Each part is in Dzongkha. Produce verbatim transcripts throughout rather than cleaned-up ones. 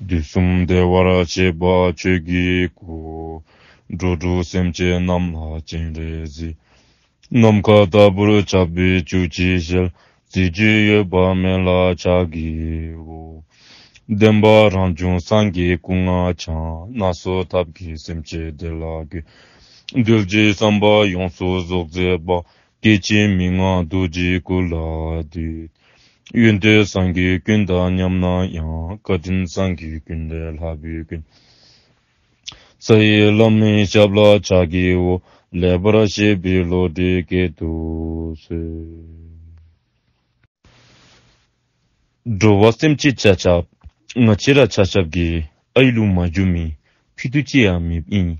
དུས་གསུམ་བདེ་བར་གཤེགས་པ་ཆོས་ཀྱི་སྐུ། འགྲོ་དྲུག་སེམས་ཅན་རྣམས་ལ་སྤྱན་རས་གཟིགས། ནམ་མཁའ་ལྟ་བུར་ཁྱབ་པའི་བཅུ་གཅིག་ཞལ། གཟི་བརྗིད་འོད་དཔག་མེད་ལ་ཕྱག་བགྱིའོ། བདེན་པ་རང་བྱུང་སངས་རྒྱས་སྐུ་ལྔ་འཆང་། སྣ་ཚོགས་ཐབས་ཀྱིས་སེམས་ཅན་བདེ་ལ་འགོད། གདུལ་བྱའི་བསམ་པ་ཡོངས་སུ་རྫོགས་མཛད་པ། སྐྱེ་འཆི་མི་མངའ་རྡོ་རྗེའི་སྐུ་ལ་འདུད། ཡོན་ཏན་སངས་རྒྱས་ཀུན་དང་མཉམ་ན་ཡང་། བཀའ་དྲིན་སངས་རྒྱས་ཀུན་ལས་ལྷག་པའི་མགོན། རྩ་བའི་བླ་མའི་ཞབས་ལ་ཕྱག་བགྱིའོ། ལེགས་པར་བཤད་པའི་བློ་གྲོས་བསྐྱེད་དུ་གསོལ། འགྲོ་བ་སེམས་ཅན་ཆ་ཁྱབ་ང་བཅས་ར་ཆ་ཁྱབ་ཀྱི་ཨའི་ལུ་མ་གྱུར་མི་ཕུད་རྡོག་གཅིག་ཡང་མེདཔ་ཨིན།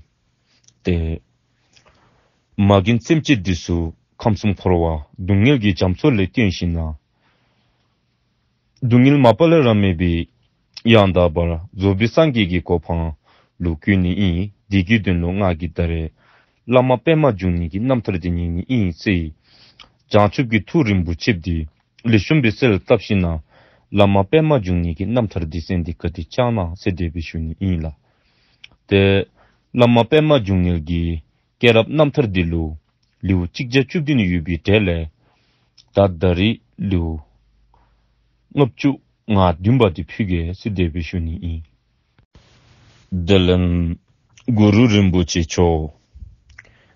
ཏེ་མ་རྒན་སེམས་ཅན་འདི་ཚུ་ཁམས་གསུམ་འཁོར་བ་སྡུག་བསྔལ་གྱི་རྒྱ་མཚོ་ལས་བཏོན་ཞིནམ་ལས་སྡུག་བསྔལ་མ་པ་ལས་ར་མེད་པའི་ཡང་དག་པར་རྫོགས་པའི་སངས་རྒྱས་ཀྱི་གོ་འཕང་ལུ་བཀོད་ནི་ཨིན། དེ་གི་དོན་ལུ་ང་གིས་ད་རེས་བླ་མ་པདྨ་འབྱུང་གནས་ཀྱི་རྣམ་ཐར་འདི་ཉན་ནི་ཨིན་ཟེར། བྱང་ཆུབ་ཀྱི་ཐུགས་རིན་པོ་ཆེ་འདི་ལེགས་ཤོམ་སྦེ་གསལ་བཏབ་ཞིནམ་ལས་བླ་མ་པདྨ་འབྱུང་གནས་ཀྱི་རྣམ་ཐར་འདི་གསན་ཏེ་བཀའ་དྲིན་བསྐྱང་གནང་ཟེར་དེ་སྦེ་ཞུ་ནི་ཨིན་ལགས། ཏེ་བླ་མ་པདྨ་འབྱུང་གནས་ཀྱི་སྐྱེས་རབས་རྣམ་ཐར་འདི་ལུ་ལེའུ་གཅིག་བརྒྱ་བཅུ་བདུན་ཡོད་པའི་གྲས་ལས་ད་ད་རིས་ལེའུ་ལྔ་བཅུ་ང་བདུན་པ་འདི་ཕུལ་གེ་ཟེར་དེ་སྦེ་ཞུ་ནི་ཨིན། དེ་ལས་གུ་རུ་རིན་པོ་ཆེ་མཆོག་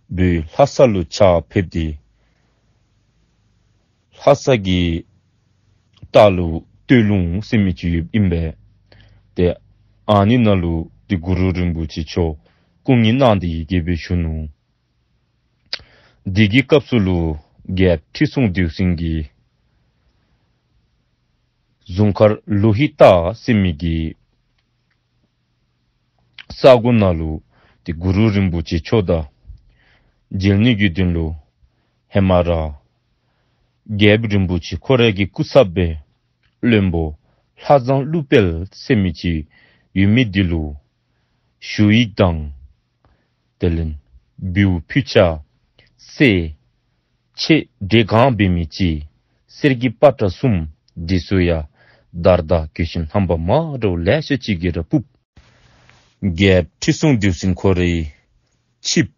བོད་ལྷ་ས་ལུ་ཕྱག་ཕེབས་ཏེ་ལྷ་ས་གི་ལྟག་ལུ་སྟོད་ལུང་ཟེར་མི་ཅིག་ཡོདཔ་ཨིན་པས། ཏེ་ཨ་ནི་ནང་ལུ་ཏེ་གུ་རུ་རིན་པོ་ཆེ་མཆོག་སྐུ་ངལ་གནང་སྟེ་ཡི་གེ་སྦེ་བཞུགས་ནུག། དེ་གི་སྐབས་སུ་ལུ་རྒྱལཔོ་ཁྲི་སྲོང་ལྡེའུ་བཙན་གྱིས་ཟུང་མཁར་ལོ་ཧི་ཏ་ཟེར་མི་གི་ས་གོ་ནང་ལུ་ཏེ་གུ་རུ་རིན་པོ་ཆེ་མཆོག་དང་མཇལ་ནི་གི་དོན་ལུ་ཧེ་མ་ར་རྒྱལཔོ་རིན་པོ་ཆེ་ཁོ་རའི་གི་སྐུ་ཚབ་སྦེ་བློན་པོ་ལྷ་བཟང་ཀླུ་དཔལ་ཟེར་མི་ཅིག་ཡོད་མི་འདི་ལུ་ཞུ་ཡིག་དང་དེ་ལས་འབུལཝ་ཕུལ་ཆས་གསེར་ཕྱེ་འབྲས་གང་འབད་མི་ཅིག་གསེར་གྱི་པ་ཏྲ་གསུམ་འདི་ཚུ་ཡང་དར་དང་གོས་ཆེན་རྣམ་པ་མ་འདྲཝ་ལེ་ཤ་ཅིག་གིས་ར་ཕུབ། རྒྱལཔོ་ཁྲི་སྲོང་ལྡེའུ་བཙན་ཁོ་རའི་ཆིབས་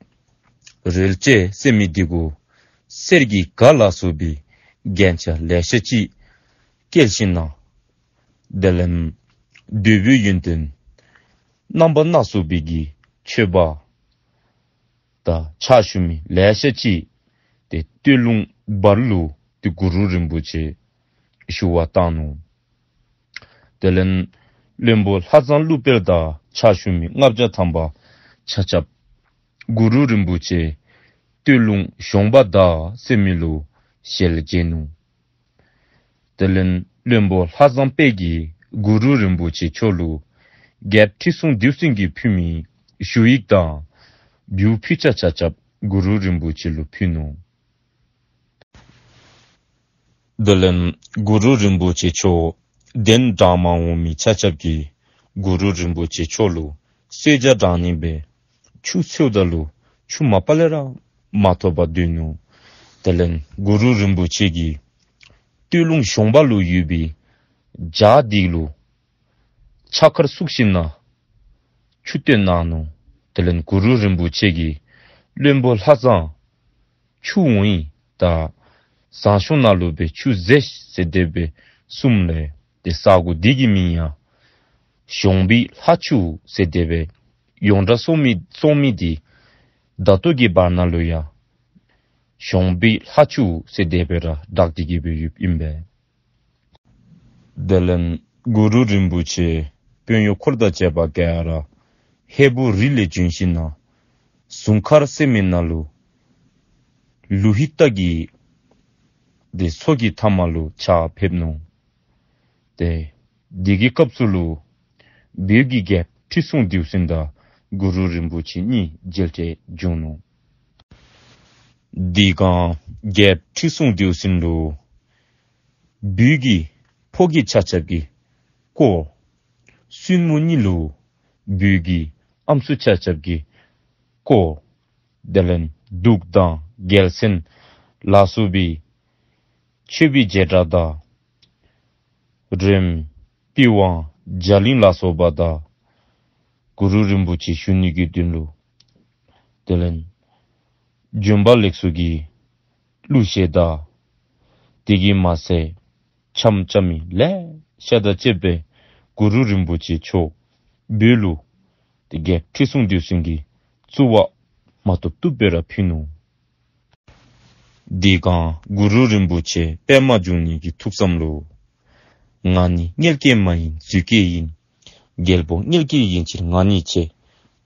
རོལ་ཆས་ཟེར་མི་འདི་གུ་གསེར་གྱི་ག་ལ་སོགས་པའི་རྒྱན་ཆ་ལེ་ཤ་ཅིག་བཀལ་ཞིནམ་ལས་དེ་ལས་འདོད་པའི་ཡོན་ཏན་རྣམ་པ་སྣ་ཚོགས་པའི་གི་མཆོད་པ་དང་ཕྱག་ཞུ་མི་ལེ་ཤ་ཅིག་ཏེ་སྟོད་ལུང་བར་ལུ་ཏེ་གུ་རུ་རིན་པོ་ཆེ་ཞུ་བར་བཏང་ནུག། དེ་ལས་བློན་པོ་ལྷ་བཟང་ཀླུ་དཔལ་དང་ཕྱག་ཞུ་མི་ལྔ་བརྒྱ་ཐམ་པ་ཆ་ཁྱབ་གུ་རུ་རིན་པོ་ཆེ་སྟོད་ལུང་གཞོང་པ་བདའ་ཟེར་མི་ལུ་ཞལ་མཇལ་ནུག། དེ་ལས་བློན་པོ་ལྷ་བཟང་དཔལ་གྱིས་གུ་རུ་རིན་པོ་ཆེ་མཆོག་ལུ་རྒྱལཔོ་ཁྲི་སྲོང་ལྡེའུ་བཙན་གྱིས་ཕུལ་མི་ཞུ་ཡིག་དང་འབུལཝ་ཕུལ་ཆས་ཆ་ཁྱབ་གུ་རུ་རིན་པོ་ཆེ་ལུ་ཕུལ་ནུག། དེ་ལས་གུ་རུ་རིན་པོ་ཆེ་མཆོག་གདན་འདྲེན་མ་འོང་མི་ཆ་ཁྱབ་ཀྱིས་གུ་རུ་རིན་པོ་ཆེ་མཆོག་ལུ་གསོལ་ཇ་དྲང་ནི་སྦེ་ཆུ་འཚོལཝ་ད་ལུ་ཆུ་མ་པ་ལས་ར་མ་ཐོབ་པར་སྡོད་ནུག། དེ་ལས་གུ་རུ་རིན་པོ་ཆེ་གིས་སྟོད་ལུང་གཞོང་པ་ལུ་ཡོད་པའི་བྱག་འདི་ལུ་ཕྱག་འཁར་བཙུགས་ཞིནམ་ལས་ཆུ་བཏོན་གནང་ནུག། དེ་ལས་གུ་རུ་རིན་པོ་ཆེ་གིས་བློན་པོ་ལྷ་བཟང་ཆུ་འོང་ཡི་ད་ཟངས་གཞོང་ནང་ལུ་སྦེ་ཆུ་འཛེགས་ཟེར་དེ་སྦེ་གསུངམ་ལས་ཏེ་ས་གོ་འདི་གི་མིང་ཡང་གཞོང་པའི་ལྷ་ཆུ་ཟེར་དེ་སྦེ་ཡོངས་གྲགས་སོང་མི་སོང་མི་འདི་ད་ལྟོ་གི་བར་ན་ལུ་ཡང་གཞོང་པའི་ལྷ་ཆུ་ཟེར་དེ་སྦེ་ར་གྲགས་ཏེ་གི་སྦེ་ཡོདཔ་ཨིན་པས། དེ་ལས་གུ་རུ་རིན་པོ་ཆེ་དཔོན་གཡོག་འཁོར་དང་བཅས་པ་ག་ར་ཧས་པོ་རི་ལས་བྱོན་ཞིནམ་ལས་ཟུང་མཁར་ཟེར་མི་ནང་ལུ་ལུ་ཧི་ཏ་གི་ཏེ་མཚོ་གི་མཐའ་མ་ལུ་ཕྱག་ཕེབས་ནུག། ཏེ་དེ་གི་སྐབས་སུ་ལུ་བོད་ཀྱི་རྒྱལཔོ་ཁྲི་སྲོང་ལྡེའུ་བཙན་དང་གུ་རུ་རིན་པོ་ཆེ་གཉིས་མཇལ་འཕྲད་བྱུང་ནུག། དེ་སྒང་རྒྱལཔོ་ཁྲི་སྲོང་ལྡེའུ་བཙན་ལུ་བོད་ཀྱི་ཕོ་སྐྱེས་ཆ་ཁྱབ་ཀྱིས་བསྐོར། བཙུན་མོ་གཉིས་ལུ་བོད་ཀྱི་ཨམ་སྲུ་ཆ་ཁྱབ་ཀྱིས་བསྐོར། དེ་ལས་གདུགས་དང་རྒྱལ་མཚན་ལ་སོགས་པའི་མཆོད་པའི་བྱེ་བྲག་དང་རོལམོ་པི་ཝང་ རྒྱ་གླིང་ལ་སོགས་པ་དང་གུ་རུ་རིན་པོ་ཆེ་བཞུགས་ནི་གི་དོན་ལུ། དེ་ལས་བྱོན་པ་ལེགས་སོ་གི་གླུ་གཞས་དང་། དེ་གིས་མ་ཚད་འཆམ་འཆམ་མི་ལེ་ཤ་དང་བཅས་པའི་གུ་རུ་རིན་པོ་ཆེ་མཆོག་བོད་ལུ་ཏེ་རྒྱལཔོ་ཁྲི་སྲོང་ལྡེའུ་བཙན་གྱིས་བཙུགས་པ་མ་བཏུབ་བཏུབ་སྦེ་ར་ཕུལ་ནུག། དེ་སྒང་གུ་རུ་རིན་པོ་ཆེ་པདྨ་འབྱུང་གནས་ཀྱི་ཐུགས་བསམ་ལུ། ང་ནི་མངལ་སྐྱེས་མ་ཡིན་རྫུས་སྐྱེས་ཡིན། རྒྱལ་པོ་མངལ་སྐྱེས་ཡིན་ཕྱིར་ང་ནི་ཆེ།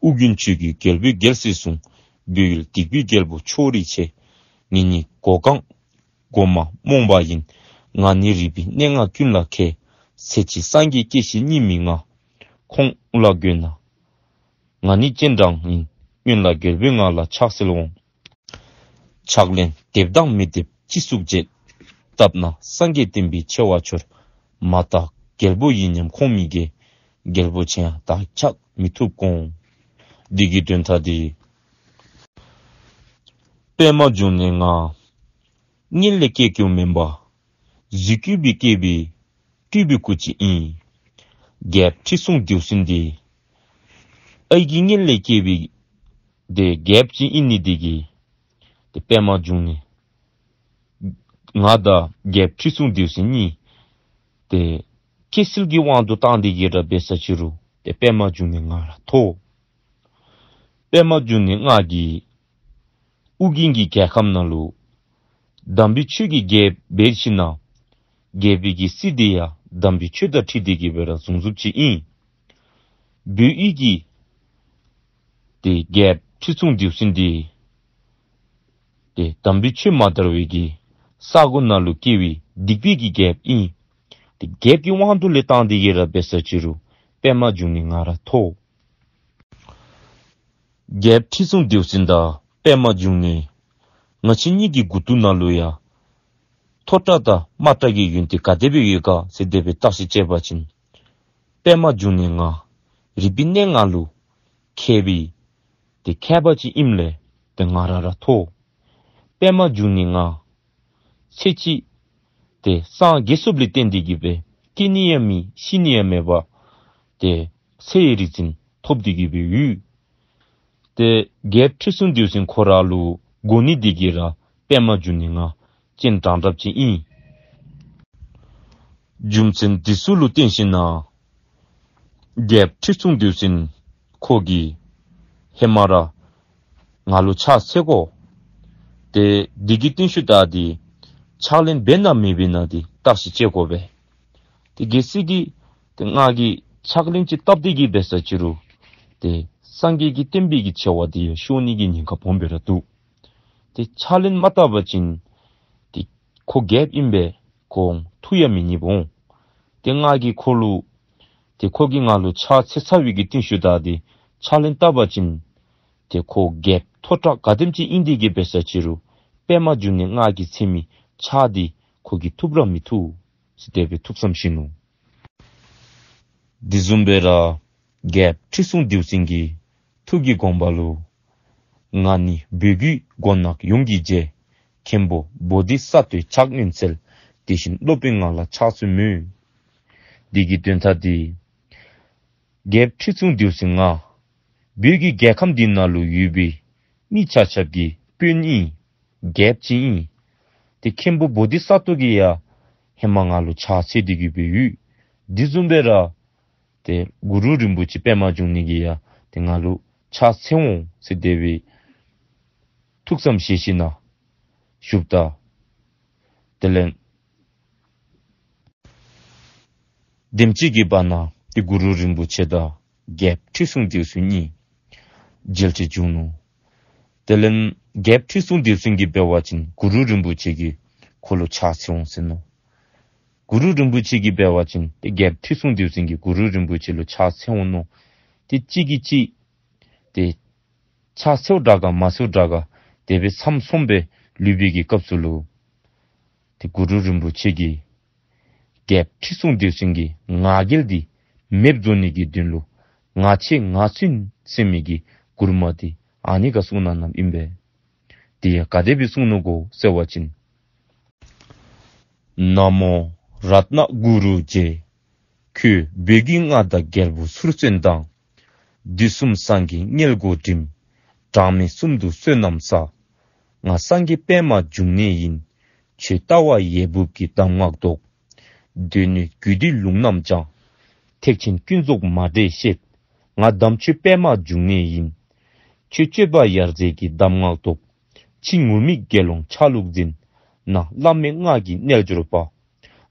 ཨོ་རྒྱན་ཆོས་ཀྱི་རྒྱལ་པོས་རྒྱལ་སྲིད་བཟུང་། བོད་ཡུལ་སྡིག་པའི་རྒྱལ་པོ་ཕྱོགས་རིས་ཆེ། ངེད་གཉིས་མགོ་རྐང་མགོ་མ་རྨོངས་པ་ཡིན། ང་ནི་རིག་པའི་གནས་ལྔ་ཀུན་ལ་མཁས། ཚེ་གཅིག་སངས་རྒྱས་སྐྱེ་ཞིང་སྙིགས་མི་མངའ། ཁོང་ལ་དགོས་ན་ང་ནི་སྤྱན་དྲངས་ཡིན། སྔོན་ལ་རྒྱལ་པོས་ང་ལ་ཕྱག་འཚལ་འོང་། ཕྱག་ལན་འདེབས་དང་མི་འདེབས་ཅི་ཙུག་བྱེད། བཏབ་ན་སངས་རྒྱས་བསྟན་པའི་ཆེ་བ་འཆོར། མ་བཏབ་རྒྱལ་པོ་ཡིན་སྙམ་ཁོང་མི་དགའི། རྒྱལ་པོ་ཆེ་ཡང་བདག་ཕྱག་མི་ཐུབ་དགོངས། འདི་གི་དོན་དག་འདི། པདྨ་འབྱུང་གནས་ང་མངལ་ལས་སྐྱེས་སྐྱེཝ་མེན་པར་རྫུས་སྐྱེས་སྦེ་སྐྱེས་པའི་སྤྲུལ་པའི་སྐུ་ཅིག་ཨིན། རྒྱལཔོ་ཁྲི་སྲོང་ལྡེའུ་བཙན་འདི་ཨའི་གི་མངལ་ལས་སྐྱེས་པའི་ཏེ་རྒྱལཔོ་ཅིག་ཨིན་ནི་འདི་གིས་ཏེ་པདྨ་འབྱུང་གནས་ང་དང་རྒྱལཔོ་ཁྲི་སྲོང་ལྡེའུ་བཙན་གཉིས་ཏེ་སྐྱེ་སྲིད་ཀྱི་དབང་དུ་བཏང་སྟེ་གི་ར་འབད་ས་ཅི་རུང་ཏེ་པདྨ་འབྱུང་གནས་ང་ར་ཐོབ། པདྨ་འབྱུང་གནས་ང་གིས་ཨོ་རྒྱན་གྱི་རྒྱལ་ཁམས་ནང་ལུ་དམ་པའི་ཆོས་ཀྱི་རྒྱལཔོ་འབད་ཞིནམ་ལས་རྒྱལ་པོའི་གི་སྲིད་དེ་ཡང་དམ་པའི་ཆོས་དང་འཁྲིལ་ཏེ་གི་སྦེ་ར་བཟུང་བཟུངམ་ཅིག་ཨིན། བོད་ཡུལ་གྱི་ཏེ་རྒྱལཔོ་ཁྲི་སྲོང་ལྡེའུ་བཙན་འདི་ཏེ་དམ་པའི་ཆོས་མ་དར་བའི་གི་ས་གོ་ནང་ལུ་སྐྱེས་པའི་སྡིག་པའི་གི་རྒྱལཔོ་ཨིན། ཏེ་རྒྱལཔོ་གི་དབང་དུ་ལས་བཏང་སྟེ་གི་ར་འབད་ས་ཅི་རུང་པདྨ་འབྱུང་གནས་ང་ར་ཐོབ། རྒྱལཔོ་ཁྲི་སྲོང་ལྡེའུ་བཙན་དང་པདྨ་འབྱུང་གནས་ང་བཅས་གཉིས་ཀྱི་མགུ་ཏོ་ནང་ལུ་ཡང་མཐོ་དྲགས་དང་དམའ་དྲགས་ཀྱི་ཡོན་ཏན་ག་དེ་སྦེ་ཡོད་ག་ཟེར་དེ་སྦེ་བརྟག་ཞིབ་དཔྱད་པ་ཅིན་པདྨ་འབྱུང་གནས་ང་རིག་པའི་གནས་ལྔ་ལུ་མཁས་པའི་ཏེ་མཁས་པ་ཅིག་ཨིནམ་ལས་ཏེ་ང་ར་ར་ཐོབ། པདྨ་འབྱུང་གནས་ང་ཚེ་གཅིག་ཏེ་སངས་རྒྱས་སོངམ་ལས་བརྟེན་ཏེ་གི་སྦེ་སྐྱེ་ནི་ཡང་མེད་ཤི་ནི་ཡང་མེད་པར་ཏེ་ཚེ་ཡི་རིག་འཛིན་ཐོབ་སྟེ་གི་སྦེ་ཡོད། ཏེ་རྒྱལཔོ་ཁྲི་སྲོང་ལྡེའུ་བཙན་ཁོ་ར་ལུ་དགོ་ནི་འདི་གིས་ར་པདྨ་འབྱུང་གནས་ང་སྤྱན་དྲངས་དྲངསམ་ཅིག་ཨིན། རྒྱུ་མཚན་འདི་ཚུ་ལུ་བརྟེན་ཞིནམ་ལས་རྒྱལཔོ་ཁྲི་སྲོང་ལྡེའུ་བཙན་ཁོ་གིས་ཧེ་མ་ར་ང་ལུ་ཕྱག་འཚལ་དགོ། ཏེ་འདི་གི་རྟིང་ཤུལ་བདའ་སྟེ་ཕྱག་ལན་འབད་ན་མི་འབད་ན་འདི་བརྟག་ཞིབ་དཔྱད་དགོ་པས། ཏེ་གལ་སྲིད་ཀྱི་ཏེ་ང་གིས་ཕྱག་ལན་ཅིག་བཏབ་སྟེ་གི་འབད་ས་ཅི་རུང་ཏེ་སངས་རྒྱས་ཀྱི་བསྟན་པའི་གི་ཆེ་བ་འདི་ཡང་ཤོར་ནི་གི་ཉེན་ཁ་སྦོམ་སྦེ་ར་འདུག། ཏེ་ཕྱག་ལན་མ་བཏབ་པ་ཅིན་ཏེ་ཁོ་རྒྱལཔོ་ཨིན་པས། ཁོ་ཐུགས་ཡང་མི་མཉེས་པས། ཏེ་ང་གིས་ཁོ་ལུ་ཏེ་ཁོ་གིས་ང་ལུ་ཕྱག་འཚལ་ཚར་བའི་གི་རྟིང་ཤུལ་བདའ་སྟེ་ཕྱག་ལན་བཏབ་པ་ཅིན་ཏེ་ཁོ་རྒྱལཔོ་མཐོ་དྲགས་ག་དེམ་ཅིག་ཨིན་ཏེ་གི་འབད་ས་ཅི་རུང་པདྨ་འབྱུང་གནས་ང་གིས་འཚལ་མི་ཕྱག་འདི་ཁོ་གིས་ཐུབ་ར་མི་ཐུབ་ཟེར་དེ་སྦེ་ཐུགས་བསམ་བཞེས་ནུག། དེ་བཟུམ་སྦེ་ར་རྒྱལཔོ་ཁྲི་སྲོང་ལྡེའུ་བཙན་གྱི་ཐུགས་ཀྱི་དགོངས་པ་ལུ། ང་ནི་བོད་ཀྱི་མགོ་ནག་ཡོངས་ཀྱི་རྗེ། མཁན་པོ་བོ་དྷི་ས་ཏྭའི་ཕྱག་སྙན་འཚལ། དེ་བཞིན་སློབ་དཔོན་ང་ལ་ཕྱག་འཚལ་མོད། འདི་གི་དོན་དག་འདི་རྒྱལཔོ་ཁྲི་སྲོང་ལྡེའུ་བཙན་ང་བོད་ཀྱི་རྒྱལ་ཁམས་འདི་ནང་ལུ་ཡོད་པའི་མི་ཆ་ཁྱབ་ཀྱི་དཔོན་ཨིན། རྒྱལཔོ་ཅིག་ཨིན། ཏེ་མཁན་པོ་བོ་དྷི་ས་ཏྭ་གིས་ཡང་ཧེ་མ་ང་ལུ་ཕྱག་འཚལ་ཏེ་གི་སྦེ་ཡོད། དེ་བཟུམ་སྦེ་ར་ཏེ་གུ་རུ་རིན་པོ་ཆེ་པདྨ་འབྱུང་གནས་ཀྱིས་ཡང་ཏེ་ང་ལུ་ཕྱག་འཚལ་འོང་ཟེར་དེ་སྦེ་ཐུགས་བསམ་བཞེས་ཞིནམ་ལས་བཞུགསཔ་ད། དེ་ལས་དེམ་ཅིག་གི་བར་ན་ཏེ་གུ་རུ་རིན་པོ་ཆེ་དང་རྒྱལཔོ་ཁྲི་སྲོང་ལྡེའུ་བཙན་གཉིས་མཇལ་ཏེ་བྱུང་ནུག། དེ་ལས་རྒྱལཔོ་ཁྲི་སྲོང་ལྡེའུ་བཙན་གྱིས་འབད་བ་ཅིན་གུ་རུ་རིན་པོ་ཆེ་གིས་ཁོ་ལུ་ཕྱག་འཚལ་འོང་ཟེར་ནུག། གུ་རུ་རིན་པོ་ཆེ་གིས་འབད་བ་ཅིན་ཏེ་རྒྱལཔོ་ཁྲི་སྲོང་ལྡེའུ་བཙན་གྱིས་གུ་རུ་རིན་པོ་ཆེ་ལུ་ཕྱག་འཚལ་འོང་ནུག། ཏེ་གཅིག་གིས་གཅིག་ཏེ་ཕྱག་འཚལཝ་དྲག་ག་མ་འཚལཝ་དྲག་ག་དེ་སྦེ་མཚམས་མཚམས་སྦེ་ལུས་པའི་གི་སྐབས་སུ་ལུ་ཏེ་གུ་རུ་རིན་པོ་ཆེ་གིས་རྒྱལཔོ་ཁྲི་སྲོང་ལྡེའུ་བཙན་གྱི་ང་རྒྱལ་འདི་མེདཔ་བཟོ་ནི་གི་དོན་ལུ་ང་ཆེ་ང་བཙུན་ཟེར་མི་གི་མགུར་མ་འདི་ཨ་ནི་ཁར་གསུངས་གནངམ་ཨིན་པས། དེ་ཡང་ག་དེ་སྦེ་གསུངས་ནུག་གོ་ཟེར་བ་ཅིན། ན་མོ་རཏྣ་གུ་རུ་རྗེ། ཁྱོད་བོད་ཀྱི་མངའ་བདག་རྒྱལ་པོ་ཚུར་གསོན་དང་། དུས་གསུམ་སངས་རྒྱས་དམྱལ་སྒོ་འགྲིམ། གྲངས་མེད་གསུམ་དུ་བསོད་ནམས་བསགས། ང་སངས་རྒྱས་པདྨ་འབྱུང་གནས་ཡིན། ཁྱོད་ལྟ་བ་ཡས་འབུབ་ཀྱི་གདམས་ངག་བདོག། གདོད་ནས་རྒྱུད་སྡེ་ལུང་རྣམས་ཀྱང་། ཐེག་ཆེན་ཀུན་རྫོགས་མ་འདྲེས་བཤད། ང་དམ་ཆོས་པདྨ་འབྱུང་གནས་ཡིན། ཁྱོད་སྤྱོད་པ་ཡར་འཛེགས་ཀྱི་གདམས་ངག་བདོག། ཕྱི་ངུར་སྨྲིག་དགེ་སློང་ཆ་ལུགས་འཛིན། ནང་བླ་མེད་སྔགས་ཀྱི་རྣལ་འབྱོར་པ།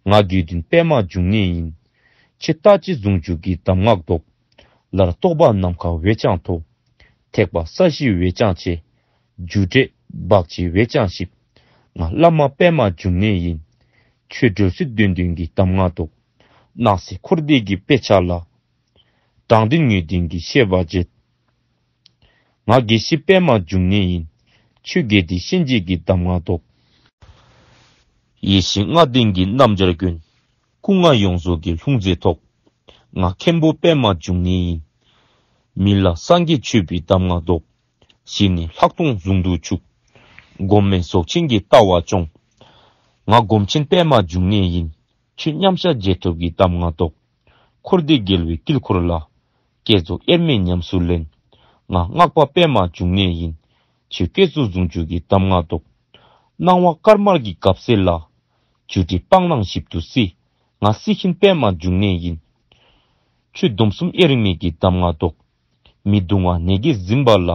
ང་དགེ་འདུན་པདྨ་འབྱུང་གནས་ཡིན། ཁྱོད་ལྟ་བྱེད་ཟུང་འཇུག་གི་གདམས་ངག་བདོག། ལར་རྟོག་པ་ནམ་མཁའ་བས་ཀྱང་མཐོ། ཐེག་པ་ས་གཞི་བས་ཀྱང་ཆེ། རྒྱུ་འབྲས་བག་ཕྱེ་བས་ཀྱང་ཞིབ། ང་བླ་མ་པདྨ་འབྱུང་གནས་ཡིན། ཁྱོད་འགྲོ་ཚུལ་དོན་སྟོན་གྱི་གདམས་ངག་བདོག། སྣང་སྲིད་འཁོར་འདས་ཀྱི་དཔེ་ཆ་ལ། དྲང་དོན་ངེས་དོན་གྱི་བཤད་པ་བྱེད། ང་དགེ་བཤེས་པདྨ་འབྱུང་གནས་ཡིན། ཁྱོད་དགེ་སྡིག་ཤན་འབྱེད་ཀྱི་གདམས་ངག་བདོག། ཡེ་ཤེས་ལྔ་ལྡན་གྱི་རྣམ་རྒྱལ་མགོན། སྐུ་ལྔ་ཡོངས་རྫོགས་ཀྱི་ལྷུང་བཟེད་ཐོགས། ང་མཁན་པོ་པདྨ་འབྱུང་གནས་ཡིན། མི་ལ་སངས་རྒྱས་མཆོད་པའི་གདམས་ངག་བདོག། ཞི་གནས་ལྷག་མཐོང་ཟུང་དུ་འཇུག། སྒོམ་མེད་རྫོགས་ཆེན་གྱི་ལྟ་བ་སྐྱོང་། ང་སྒོམ་ཆེན་པདྨ་འབྱུང་གནས་ཡིན། ཁྱོད་མཉམ་གཞག་རྗེས་ཐོབ་ཀྱི་གདམས་ངག་བདོག། འཁོར་འདས་རྒྱལ་བའི་དཀྱིལ་འཁོར་ལ། བསྐྱེད་རྫོགས་དབྱེར་མེད་ཉམས་སུ་ལེན། ང་སྔགས་པ་པདྨ་འབྱུང་གནས་ཡིན། ཁྱོད་བསྐྱེད་རྫོགས་ཟུང་འཇུག་གི་གདམས་ངག་བདོག། སྣང་བ་དཀར་དམར་གྱི་གབ་སེལ་ལ། རྒྱུ་འབྲས་སྤང་བླང་ཞིབ་ཏུ་བརྩི། ང་སྲིད་མཁན་པདྨ་འབྱུང་གནས་ཡིན། ཁྱོད་སྡོམ་གསུམ་དབྱེར་མེད་ཀྱི་གདམས་ངག་བདོག། མི་གདུང་བ་ནད་ཀྱིས་ཟིན་པ་ལ།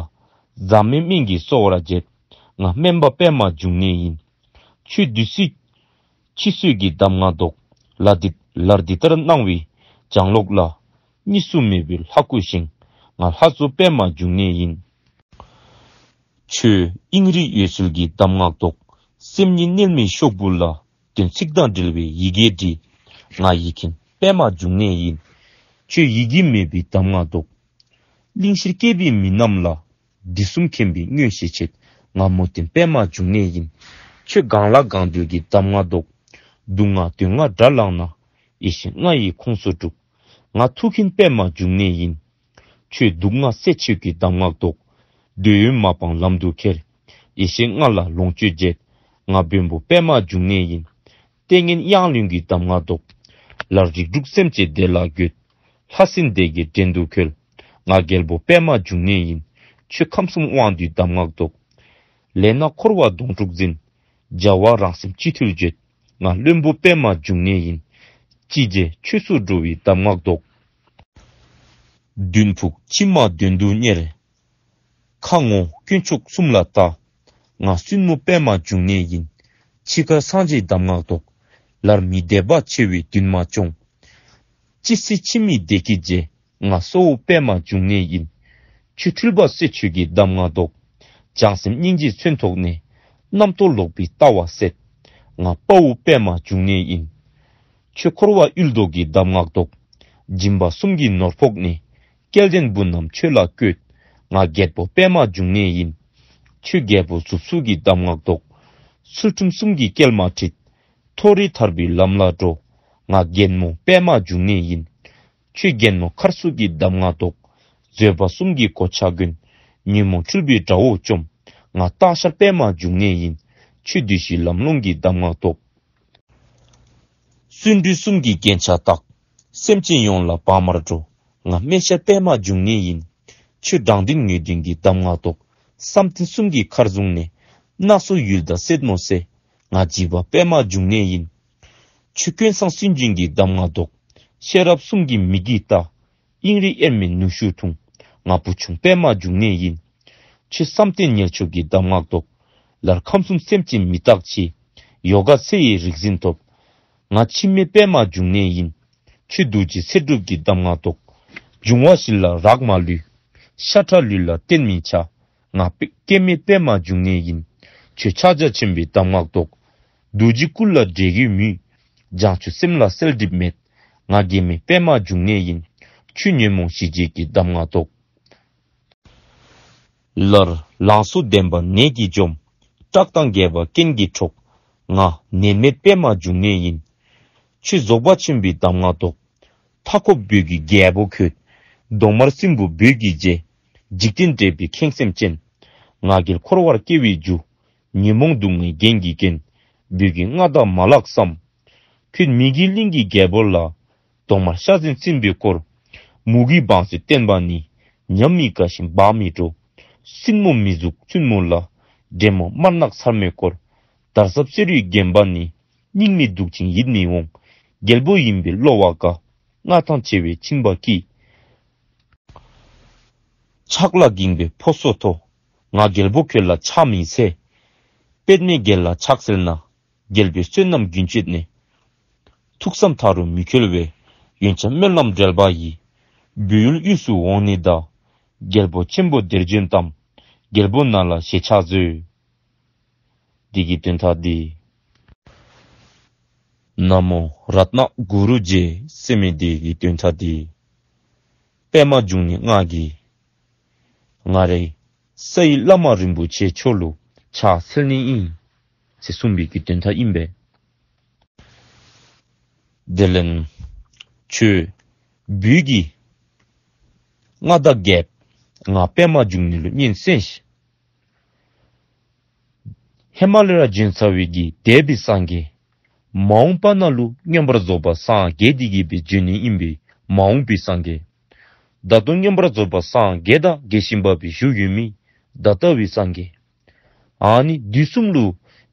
ཟག་མེད་སྨན་གྱིས་གསོ་བར་བྱེད། ང་སྨན་པ་པདྨ་འབྱུང་གནས་ཡིན། ཁྱོད་བདུད་རྩི་འཆི་གསོས་ཀྱི་གདམས་ངག་བདོག། ལར་འདི་ལར་འདི་ལྟར་སྣང་བའི་གྱང་ལོགས་ལ། གཉིས་སུ་མེད་པའི་ལྷ་སྐུ་བཞེངས། ང་ལྷ་མཚོ་པདྨ་འབྱུང་གནས་ཡིན། ཁྱོད་དབྱིངས་རིག་འོད་གསལ་གྱི་གདམས་ངག་བདོག། སེམས་ཉིད་རྣལ་མའི་ཤོག་བུ་ལ། དོན་ཚིག་དང་འབྲེལ་བའི་ཡི་གེ་བྲིས། ང་ཡིག་མཁན་པདྨ་འབྱུང་གནས་ཡིན། ཁྱོད་ཡི་གེ་མེད་པའི་གདམས་ངག་བདོག། གླིང་བཞིར་སྐྱེས་པའི་མི་རྣམས་ལ། དུས་གསུམ་མཁྱེན་པའི་མངོན་ཤེས་བྱེད། ང་མུ་སྟེགས་པདྨ་འབྱུང་གནས་ཡིན། ཁྱོད་གང་ལ་གང་འདུལ་གྱི་གདམས་ངག་བདོག། དུག་ལྔ་གདོན་ལྔ་དགྲར་ལངས་ན། ཡེ་ཤེས་ལྔ་ཡིས་ཁོངས་སུ་སྒྲུབ། ང་ཐུགས་མཁྱེན་པདྨ་འབྱུང་གནས་ཡིན། ཁྱོད་དུག་ལྔ་སེལ་ཆོས་ཀྱི་གདམས་ངག་བདོག། འདོད་ཡོན་མ་སྤངས་ལམ་དུ་ཁྱེར། ཡེ་ཤེས་ལྔ་ལ་ལོངས་སྤྱོད་བྱེད། ང་བོན་པོ་པདྨ་འབྱུང་གནས་ཡིན། ལྟས་ངན་གཡང་བློན་གྱི་གདམས་ངག་བདོག། ལར་རིགས་དྲུག་སེམས་ཅན་བདེ་ལ་འགོད། ལྷ་སྲིན་སྡེ་བརྒྱད་བྲན་དུ་འཁོལ། ང་རྒྱལ་པོ་པདྨ་འབྱུང་གནས་ཡིན། ཁྱོད་ཁམས་གསུམ་དབང་སྡུད་གདམས་ངག་བདོག། ལས་ན་འཁོར་བ་དོང་སྤྲུགས་འཛིན། བྱ་བ་རང་སེམས་སྤྱི་མཐུས་བྱེད། ང་བློན་པོ་པདྨ་འབྱུང་གནས་ཡིན། ཅི་བྱེད་ཆོས་སུ་འགྲོ་བའི་གདམས་ངག་བདོག། མདུན་ཕུག་ཕྱི་མ་དོན་དུ་གཉེར། ཁ་ངོ་དཀོན་མཆོག་གསུམ་ལ་བལྟ། ང་བཙུན་མོ་པདྨ་འབྱུང་གནས་ཡིན། འཆི་ཁར་སངས་རྒྱས་གདམས་ངག་བདོག། ལར་མི་དད་པ་ཆེ་བའི་འདུན་མ་སྐྱོང་། ཅི་སྲིད་འཆི་མེད་བདེ་སྐྱིད་རྗེ། ང་གཙོ་བོ་པདྨ་འབྱུང་གནས་ཡིན། ཁྱོད་འཁྲུལ་པ་སེལ་ཆོས་ཀྱི་གདམས་ངག་བདོག། བྱང་སེམས་སྙིང་རྗེའི་མཚོན་ཐོགས་ནས། རྣམ་རྟོག་ལོག་པའི་ལྟ་བ་ཟད། ང་དཔའ་བོ་པདྨ་འབྱུང་གནས་ཡིན། ཁྱོད་འཁོར་བ་གཡུལ་བཟློག་གི་གདམས་ངག་བདོག། སྦྱིན་པ་གསུམ་གྱི་ནོར་ཕོག་ནས། སྐལ་ལྡན་བུ་རྣམས་ཆོས་ལ་བཀོད། ང་རྒྱལ་པོ་པདྨ་འབྱུང་གནས་ཡིན། ཁྱོད་རྒྱལ་པོ་མཛུབ་ཚུགས་ཀྱི་གདམས་ངག་བདོག། ཚུལ་ཁྲིམས་གསུམ་གྱི་སྐྱེལ་མ་ཁྲིད། མཐོ་རིས་ཐར་པའི་ལམ་ལ་འགྲོ། ང་རྒྱལ་མོ་པདྨ་འབྱུང་གནས་ཡིན། ཁྱོད་རྒྱལ་མོ་མཁར་ཚུགས་ཀྱི་གདམས་ངག་བདོག། བཟོད་པ་གསུམ་གྱི་གོ་ཆ་གོན། ཉོན་མོངས་འཁྲུལ་པའི་དགྲ་བོ་བཅོམ། ང་སྟག་ཤར་པདྨ་འབྱུང་གནས་ཡིན། ཁྱོད་བདུད་བཞིའི་ལམ་སློང་གི་གདམས་ངག་བདོག། བརྩོན་འགྲུས་གསུམ་གྱི་རྒྱན་ཆ་བཏགས། སེམས་ཅན་ཡོངས་ལ་བག་མར་འགྲོ། ང་སྨན་ཤར་པདྨ་འབྱུང་གནས་ཡིན། ཁྱོད་དྲང་དོན་ངེས་དོན་གྱི་གདམས་ངག་བདོག། བསམ་གཏན་གསུམ་གྱི་མཁར་བཟུང་ནས། སྣ་ཚོགས་ཡུལ་དང་སྲས་མོ་བསད། ང་འཇིགས་པ་པདྨ་འབྱུང་གནས་ཡིན། ཁྱོད་ཀུན་བཟང་སུན་འབྱིན་གྱི་གདམས་ངག་བདོག། ཤེས་རབ་གསུམ་གྱི་མིག་གིས་ལྟ། དབྱིངས་རིག་དབྱེར་མེད་ནུ་ཞོ་འཐུང་། ང་བུ་ཆུང་པདྨ་འབྱུང་གནས་ཡིན། ཁྱོད་བསམ་གཏན་ཉེར་ཆོག་གི་གདམས་ངག་བདོག། ལར་ཁམས་གསུམ་སེམས་ཅན་མི་རྟག་འཆི། ཡོ་ག་ཚེ་ཡི་རིག་འཛིན་ཐོབ། ང་འཆི་མེད་པདྨ་འབྱུང་གནས་ཡིན། ཁྱོད་རྡོ་རྗེ་ཚེ་སྒྲུབ་ཀྱི་གདམས་ངག་བདོག། འབྱུང་བ་བཞི་ལ་རག་མ་ལུས། ཤ་ཁྲག་ལུས་ལ་བརྟེན་མི་བྱ། ང་པེ་སྐྱེ་མེད་པདྨ་འབྱུང་གནས་ཡིན། ཁྱོད་ཕྱག་རྒྱ་ཆེན་པོའི་གདམས་ངག་བདོག། རྡོ་རྗེ་སྐུ་ལ་འདྲེ་གིས་མུད། བྱང་ཆུབ་སེམས་ལ་གསལ་འགྲིབ་མེད། ང་རྒྱལ་མེད་པདྨ་འབྱུང་གནས་ཡིན། ཁྱོད་ཉོན་མོངས་ཞི་བྱེད་ཀྱི་གདམས་ངག་བདོག། ལར་ལང་ཚོ་ལྡན་པ་ནད་ཀྱིས་འཇོམས། སྐྲག་དང་རྒས་པ་རྐྱེན་གྱིས་འཕྲོག། ང་ནད་མེད་པདྨ་འབྱུང་གནས་ཡིན། ཁྱོད་རྫོགས་པ་ཆེན་པོའི་གདམས་ངག་བདོག། མཐའ་འཁོབ་བོད་ཀྱི་རྒྱལ་པོ་ཁྱོད། གདོང་དམར་སྲིན་པོ་བོད་ཀྱི་རྗེ། འཇིག་རྟེན་འདྲེན་པའི་ཁེངས་སེམས་ཅན། ང་རྒྱལ་འཁོར་བར་སྐྱེ་བའི་རྒྱུ། ཉོན་མོངས་དུག་ལྔའི་རྒྱན་གྱིས་བརྒྱན། བོད་ཀྱི་མངའ་བདག་མ་ལགས་སམ། ཁྱོད་མི་དགེ་གླིང་གི་རྒྱལ་པོ་ལ། གདོང་དམར་ཤ་ཟན་སྲིན་པོས་བསྐོར། མུ་གེའི་བང་སོས་བསྟེན་པ་ནི། ཉམས་མི་དགའ་ཞིང་བག་མི་དྲོ། སྲིན་མོ་མི་གཟུགས་བཙུན་མོ་ལ། འདྲེ་མོ་དམར་ནག་ཚེར་མས་བསྐོར། དར་ཟབ་གསེར་འོད་བརྒྱན་པ་ནི། སྙིང་མི་སྡུག་ཅིང་ཡིད་མི་འོང་། རྒྱལ་པོ་ཡིན་པས་གློ་བ་དགའ། མངའ་ཐང་ཆེ་བས་ཕྱིན་པ་སྐྱིད། ཕྱག་ལ་འགྱིང་བས་ཕོ་སོ་མཐོ། ང་རྒྱལ་པོ་ཁྱོད་ལ་ཕྱག་མི་འཚལ། པདྨས་རྒྱལ་ལ་ཕྱག་འཚལ་ན། རྒྱལ་པོའི་བསོད་ནམས་རྒྱུན་གཅོད་ནས། ཐུགས་བསམ་མཐའ་རུ་མི་འཁྱོལ་བས། ཡོན་ཆབ་སྨོན་ལམ་འབྲེལ་པ་ཡིས། བོད་ཡུལ་དབུས་སུ་འོང་ནི་དང་། རྒྱལ་པོ་ཆེན་པོ་དེར་བྱོན་ཏམ། རྒྱལ་པོ་ནང་ལ་ཞེས་ཕྱག་མཛོད། འདི་གི་དོན་དག་འདི། ན་མོ་རཏྣ་གུ་རུ་རྗེ་ཟེར་མི་འདི་གི་དོན་དག་འདི། པདྨ་འབྱུང་གནས་ང་གིས་ང་རའི་རྩ་བའི་བླ་མ་རིན་པོ་ཆེ་མཆོག་ལུ་ཕྱག་འཚལ་ནི་ཨིན་ཟེར་གསུངས་པའི་གི་དོན་དག་ཨིན་པས། དེ་ལས་ཁྱོད་བོད་ཀྱི་མངའ་བདག་རྒྱལཔོ་ང་པདྨ་འབྱུང་གནས་ལུ་སྙན་གསན་ཤིག། ཧི་མ་ལ་ཡ་འབྱོན་ཚར་བའི་གི་འདས་པའི་སངས་རྒྱས། མ་འོངས་པ་ནང་ལུ་མངོན་པར་རྫོགས་པ་སངས་རྒྱས་ཏེ་གི་སྦེ་འབྱོན་ནི་ཨིན་པས། མ་འོངས་པའི་སངས་རྒྱས། ད་ལྟོ་མངོན་པར་རྫོགས་པ་སངས་རྒྱས་དང་རྒྱས་བཞིན་པ་སྦེ་བཞུགས་ཡོད་མི་ད་ལྟ་བའི་སངས་རྒྱས། ཨ་ནི་དུས་གསུམ་ལུ་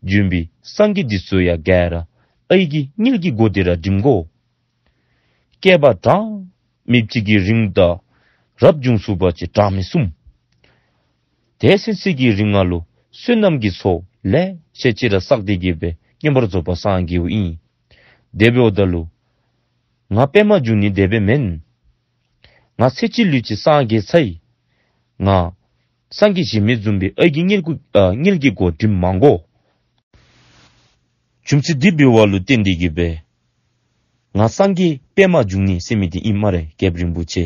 འབྱོན་པའི་སངས་རྒྱས་འདི་ཚུ་ཡང་ག་ར་ཨའི་གི་མངལ་གྱི་སྒོ་འདི་ར་འགྲིམ་དགོ། བསྐལ་པ་གྲངས་མེད་ཅིག་གི་རིང་དང་རབ་བྱུང་ཚུགས་པ་ཅིན་གྲངས་མེད་གསུམ། དེ་ཚུན་ཚོད་ཀྱི་རིང་ང་ལུ་བསོད་ནམས་ཀྱི་ཚོགས་ལེ་ཤ་ཅིག་ར་བསགས་ཏེ་གི་སྦེ་མངོན་པར་རྫོགས་པ་སངས་རྒྱསཔ་ཨིན། དེ་འབདཝ་ད་ལུ་ང་པདྨ་འབྱུང་གནས་དེ་སྦེ་མེན། ང་ཚེ་གཅིག་ལུས་གཅིག་སངས་རྒྱས་ཚར་ཡི། ང་སངས་རྒྱས་གཞན་མི་བཟུམ་སྦེ་ཨའི་གི་མངལ་གྱི་ཨ་མངལ་གྱི་སྒོ་འགྲིམ་མ་དགོ། རྒྱུ་མཚན་འདི་འབད་བ་ལུ་བརྟེན་ཏེ་གི་སྦེ་ང་སངས་རྒྱས་པདྨ་འབྱུང་གནས་ཟེར་མི་འདི་ཨིན་སྨ་རེ། རྒྱལཔོ་རིན་པོ་ཆེ།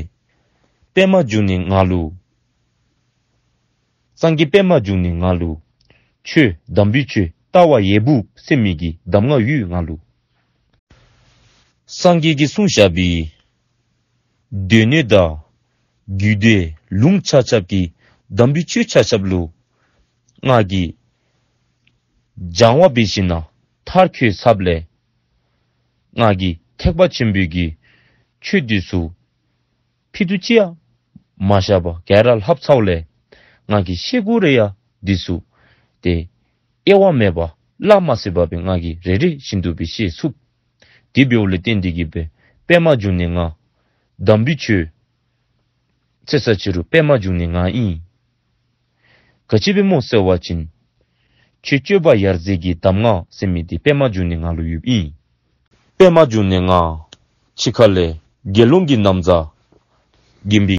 པདྨ་འབྱུང་གནས་ང་ལུ་སངས་རྒྱས་པདྨ་འབྱུང་གནས་ང་ལུ་ཆོས་དམ་པའི་ཆོས་ལྟ་བ་ཡས་འབུབ་ཟེར་མི་གི་གདམས་ངག་ཡོད་ང་ལུ། སངས་རྒྱས་ཀྱིས་གསུངས་བཞག་པའི་སྡེ་སྣོད་དང་རྒྱུད་སྡེ་ལུང་ཆ་ཁྱབ་ཀྱི་དམ་པའི་ཆོས་ཆ་ཁྱབ་ལུ་ང་གིས་སྦྱང་བ་འབད་ཞིནམ་ལས་མཐར་འཁྱོལ་ཚརཝ་ལས་ང་གིས་ཐེག་པ་ཆེན་པོའི་གི་ཆོས་འདི་ཚུ་ཕྱེད་དུ་ཅིག་ཡང་མ་བཞག་པར་ག་ར་ལྷབ་ཚརཝ་ལས་ང་གིས་ཤེས་དགོ་རུང་ཡང་འདི་ཚུ་ཏེ་དབྱེ་བ་མེད་པར་བླ་མ་ཟེར་བ་སྦེ་ང་གིས་རེ་རེ་བཞིན་དུ་སྦེ་ཤེས་ཚུགས། དེ་འབདཝ་ལས་བརྟེན་ཏེ་གི་སྦེ་པདྨ་འབྱུང་གནས་ང་དམ་པའི་ཆོས་ཟེར་ས་ཅི་རུང་པདྨ་འབྱུང་གནས་ང་ཨིན། ག་ཅི་སྦེ་སྨོ་ཟེར་བ་ཅིན་ཆོས་སྤྱོད་པ་ཡར་འཛེགས་ཀྱི་གདམས་ངག་ཟེར་མི་འདི་པདྨ་འབྱུང་གནས་ང་ལུ་ཡོདཔ་ཨིན། པདྨ་འབྱུང་གནས་ང་ཕྱི་ཁ་ལས་དགེ་སློང་གི་ན་བཟའ་གྱོན་པའི་